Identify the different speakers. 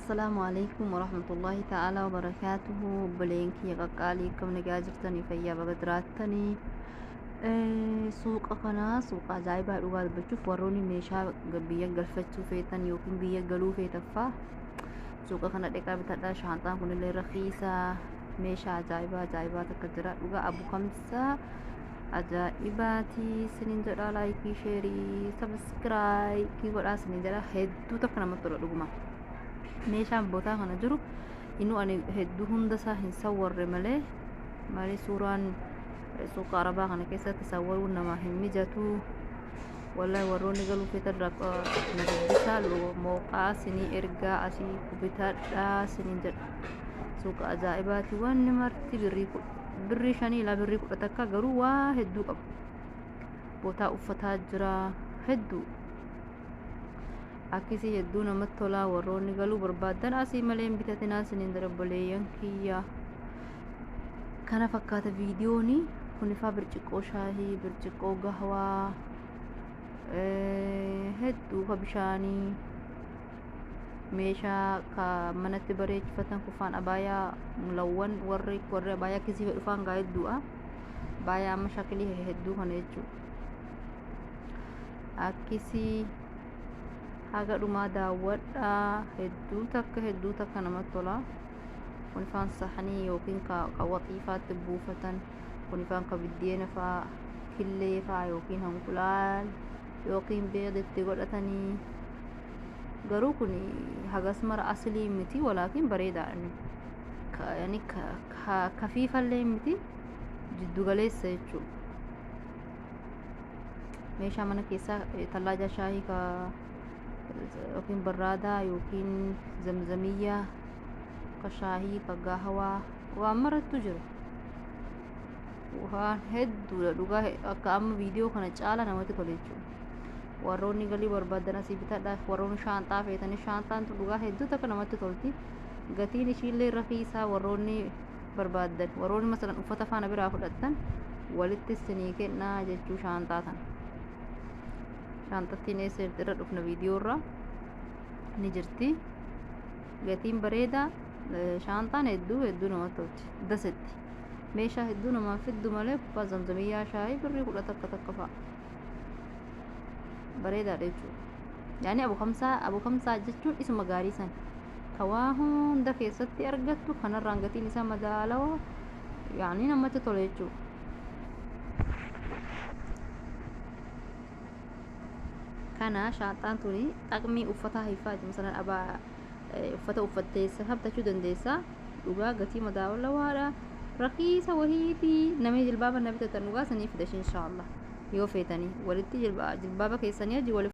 Speaker 1: Assalaamu alaikum warahmatullaahi ta'aalaa wabarakaatuhu. Obboleen kiyya qaqqaalii, akkam nagaa jirtanii? Fayyaa baga jiraattanii. Suuqa kana suuqa ajaa'ibaa dhugaa dubbachuuf, warroonni meeshaa biyya galfachuu feetan yookiin biyya galuu feetaffaa suuqa kana dheqaa bitadhaa. Shaanxaan kunillee rakiisaa, meeshaa ajaa'ibaa ajaa'ibaa takka jira dhugaa. Abu Kamsaa ajaa'ibaati sinin jedha. Like, share, subscribe godhaa sinin jedha. Hedduu takka namatti tola dhuguma. Meeshaan bootaa kana jiru innu ani hedduu hunda isaa hin sawwarre malee, malee suuraan suuqa arabaa kana keessatti sawwaruun nama hin mijatu. Wallahi warroonni galuu feetan na dubbisaa, mooqaa sinii ergaa, asii bitadhaa sinin jedha. Suuqa ajaa'ibaati. Wanni marti birrii 5 ilaa birrii 10 takka, garuu waa hedduu qaba. Bootaa uffataa jira hedduu akkisii, hedduu namatti tolaa. Warroonni galuu barbaadan asii malee hin bitatinaa sinin jedha, obboleeyyan kiyya. Kana fakkaata viidiyooni kunifaa: birciqqoo shaahii, birciqqoo gahwaa hedduu, ka bishaanii, meeshaa ka manatti bareechifatan, kufaan abaayaa mulawwan. Warri abaayaa akkasii fedhu faan gaa hedduudha. Abaayaa amma shakilii hedduu kana jechuudha. Akkisii haga dhumaa daawwadhaa. Hedduu takka, hedduu takka namatti tola. Kunifaan saxanii yookiin ka waxiifaatti buufatan, kunifaan ka biddeena faa, killee faa yookiin hanqulaal yookiin beeditti godhatanii. Garuu kun hagas mara aslii miti, walaakin bareedaa. Yani kafiifallee miti, jiddugaleessa jechuudha. Meeshaa mana keessaa, tallaajaa shaahii ka yookiin barraadaa yookiin zamzamiyyaa, ka shaahii, ka gahawaa, waan marattu jira. Waan hedduudha dhugaa, akka amma viidiyoo kana caala namatti tola jechuudha. Warroonni galii barbaadan asii bitadha. Warroonni shaanxaa feetanii, shaanxaan tun dhugaa hedduu takka namatti tolti. Gatiin ishiillee rakiisaa. Warroonni barbaadan, warroonni masalan uffata faana biraa fudhattan, walitti isinii kennaa jechuu. Shaanxaa tana, shaanxattiin eessa jirti? Irra dhufna, viidiyoo irra ni jirti. Gatiin bareedaa. Shaanxaan hedduu hedduu namatti tolti. Dasetti meeshaa hedduu namaa fiddu malee, kubbaa zamzamiyyaa shaayii birrii 10 takka takka fa'a, bareedaadha jechuudha. Yaani Abu Kamsaa, Abu Kamsaa jechuun isuma gaarii san ka waa hunda keessatti argattu. Kanarraan gatiin isaa madaalawaa, yaani namatti tola jechuudha. Kana shaanxaan tuni xaqmii uffataa hiifaati. Masalan abaa uffata uffatteessa bitachuu dandeessa. Dhugaa gatii madaalawaadha, rakiisa wahiitii. Namni jilbaaba na bitatan dhugaa sanii fida, inshaallah. Yoo feetanii walitti jilbaaba keessanii hojii walitti.